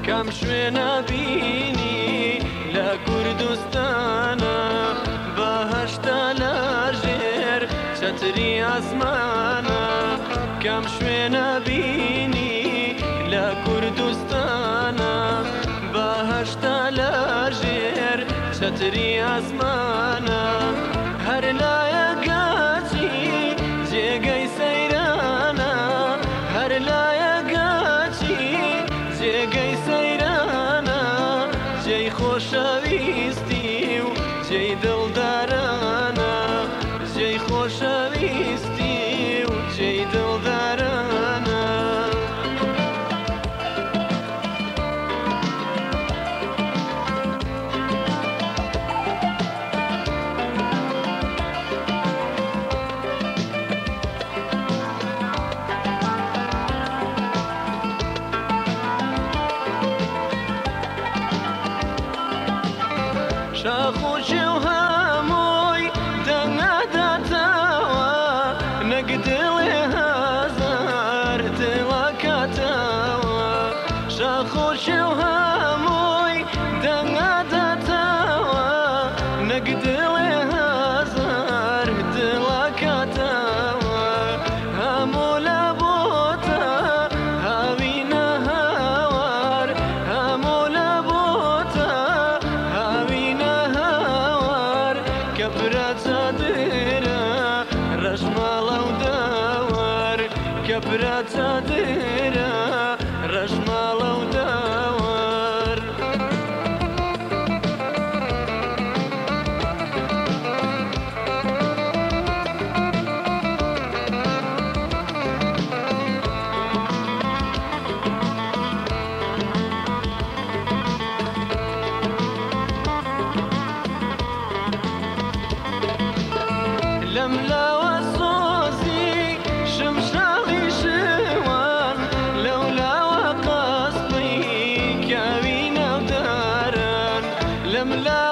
کام شوێنە بینی لە کوردستانە بەهەشتە لە ژێر چەتری ئاسمانە کام شوێنە بینی لە کوردستانە بەهەشتە لە ژێر چەتری ئاسمانە هەر لایە گاچی جێگەی سەیرانە هەر لایە گاچی جێگەی سەیرانە جێی خۆشەویستی و جێی دڵدارانە جێی خۆشەویستی و جێی دڵدارانە. شاخ و چێو هەمووی دەنگاداتەوە نەک دڵێ هەزار دڵەکاتەوە شاخ و چێو هەمووی دەنگاداتەوە نەک دڵێ هەزار دڵەکاتەوە هەموو لە بۆتە هاوینە هاوار هەموو لە بۆتە هاوینە هاوار کە پرا چادرە ڕەشماڵە و داوار کە پرا چادرە ڕەشماڵە و داوار. لەملاوە سۆزی شمشاڵی شوان لەولاوە قەسپی کاوی ناوداران لەملاوە